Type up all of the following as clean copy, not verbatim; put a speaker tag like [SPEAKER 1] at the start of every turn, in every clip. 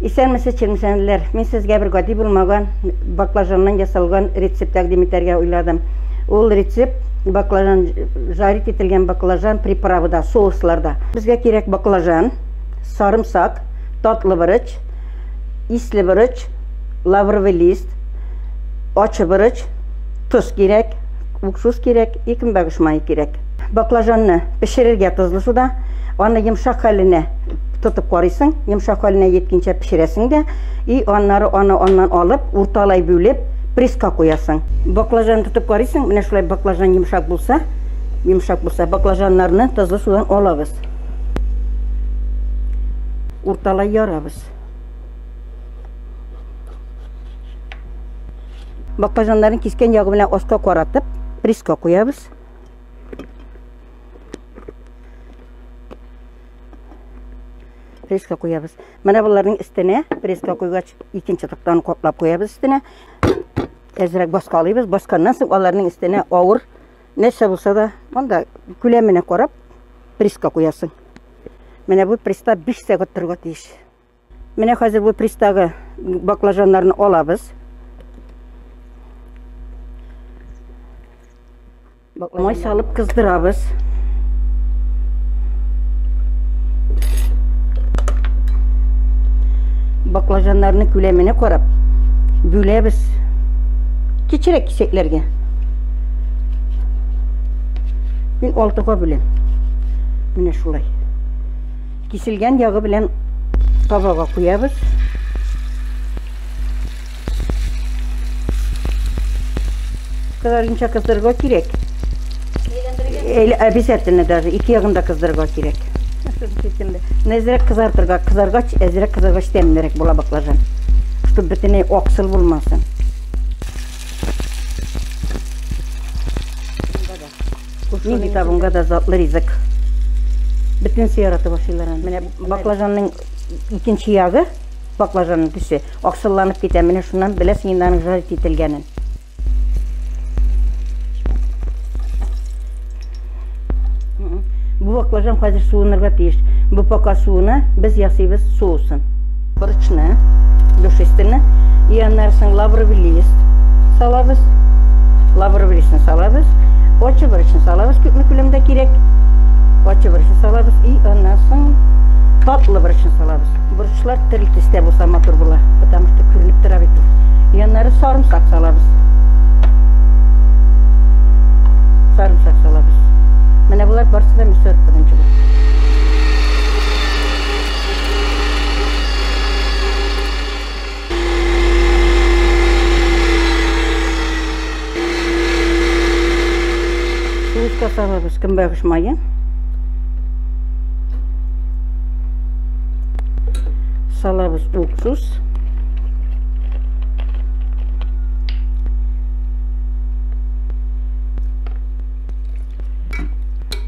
[SPEAKER 1] Исәнмесез, чирмешәнлеләр! Мин сезгә бер гади булмаган баклажаннан ясалган рецепт тәкъдим итәргә уйладым. Ул рецепт баклажан, жарить ителгән баклажан приправада, соусларда. Безгә кирәк баклажан, сарымсак, татлы борыч, исле борыч, лавровый лист, ачы борыч, тоз кирәк, уксус кирәк и көнбагыш мае кирәк. Баклажанны пешерергә тозлы суда, аны йомшак хәленә тотып карыйсың, йомшак хәленә җиткәнчә пешерәсең дә, и аннары аны аннан алып, урталай бүлеп, пресска куясың. Баклажан тотып карыйсың, менә шулай баклажан йомшак булса, йомшак булса, баклажаннарны тозлы судан алабыз. Урталай ярабыз. Баклажаннарын кискән ягы белән аска каратып, пресска куябыз. Пресска куябыз. Менә боларның өстенә пресска куйгач, икенче тактаны каплап куябыз өстенә. Әзрәк баскалыйбыз. Басканнан соң аларның өстенә авыр нәрсә булса да, монда күләменә карап пресска куясың. Менә бу пресста 5 сәгать торырга тиеш. Менә хәзер бу пресстагы баклажаннарны алабыз. Май салып кыздырабыз. Баклажаннарны күләменә карап бүләбез. Кечерәк кисәкләргә. Мин алтыга бүләм. Менә шулай. Киселгән ягы белән табага куябыз. Кызарынча кыздырырга кирәк. Әйләндерергә? Обязательно даже ике ягын да кыздырырга кирәк. Әзрәк кызартырга, кызаргач, әзрәк кызаргач тәмлерәк була баклажан. Чтоб бөтенләй аксыл булмасын. Нинди табынга да затлы ризык. Бөтенесе яратып ашыйлар аны. Менә баклажанның икенче ягы, баклажанның төсе аксылланып китә. Менә шуннан беләсең инде аның жарить ителгәнен. Бу баклажан хәзер суынырга тиеш. Бу пока суына, без ясыйбыз соусын. Борычны, душистыны, и аннары соң лавровый лист салабыз. Лавровый листны салабыз. Ачы борычны салабыз, күпме күләмдә кирәк. Ачы борычны салабыз и аннан соң татлы борычны салабыз. Борычлар төрле төстә булса матур була, потому что күренеп тора бит ул. И аннары сарымсак салабыз. Сарымсак салабыз. Менә болар барысы да мясорубкадан чыга. Соуска салабыз көнбагыш мае. Салабыз уксус.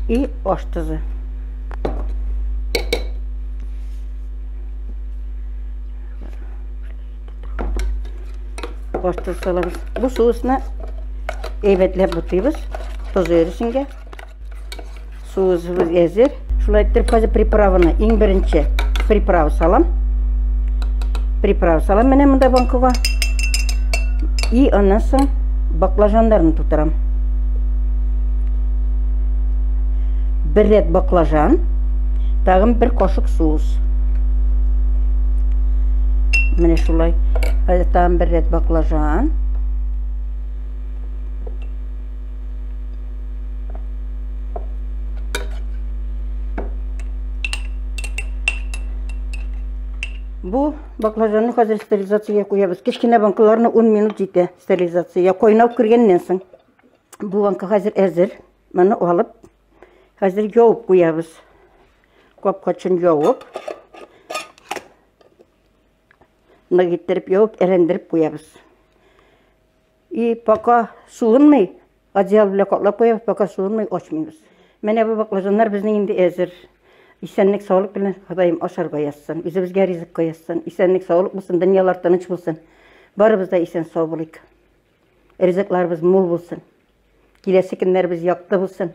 [SPEAKER 1] И аш тозы. Аш тозы салабыз. Бу соусны әйбәтләп бутыйбыз. Тозы эресенгә. Соусыбыз әзер. Шулай итеп хәзер приправаны иң беренче приправа салам. Приправа салам менә монда банкага. И аннан соң баклажаннарны тутырам. Бер рәт баклажан, тагын бер кашык соус. Менә шулай. Хәзер тагын бер рәт баклажан. Бу баклажанны хәзер стерилизациягә куябыз. Кечкенә банкаларны 10 минут җитә стерилизациягә. Кайнап кергәннән соң. Бу банка хәзер әзер. Моны алып, хәзер явып куябыз. Капкачын явып, нык иттереп явып, әрәндереп куябыз. И пока суынмый, одеяло белән каплап куябыз, пока суынмый, ачмыйбыз. Менә бу баклажаннар безнең инде әзер. Исәнлек, саулык белән Ходаем ашарга язсын, үзебезгә ризыкка язсын. Исәнлек, саулык булсын, дөньялар тыныч булсын. Барыбыз да исән сау булыйк. Ризыкларыбыз мул булсын. Киләсе көннәребез якты булсын.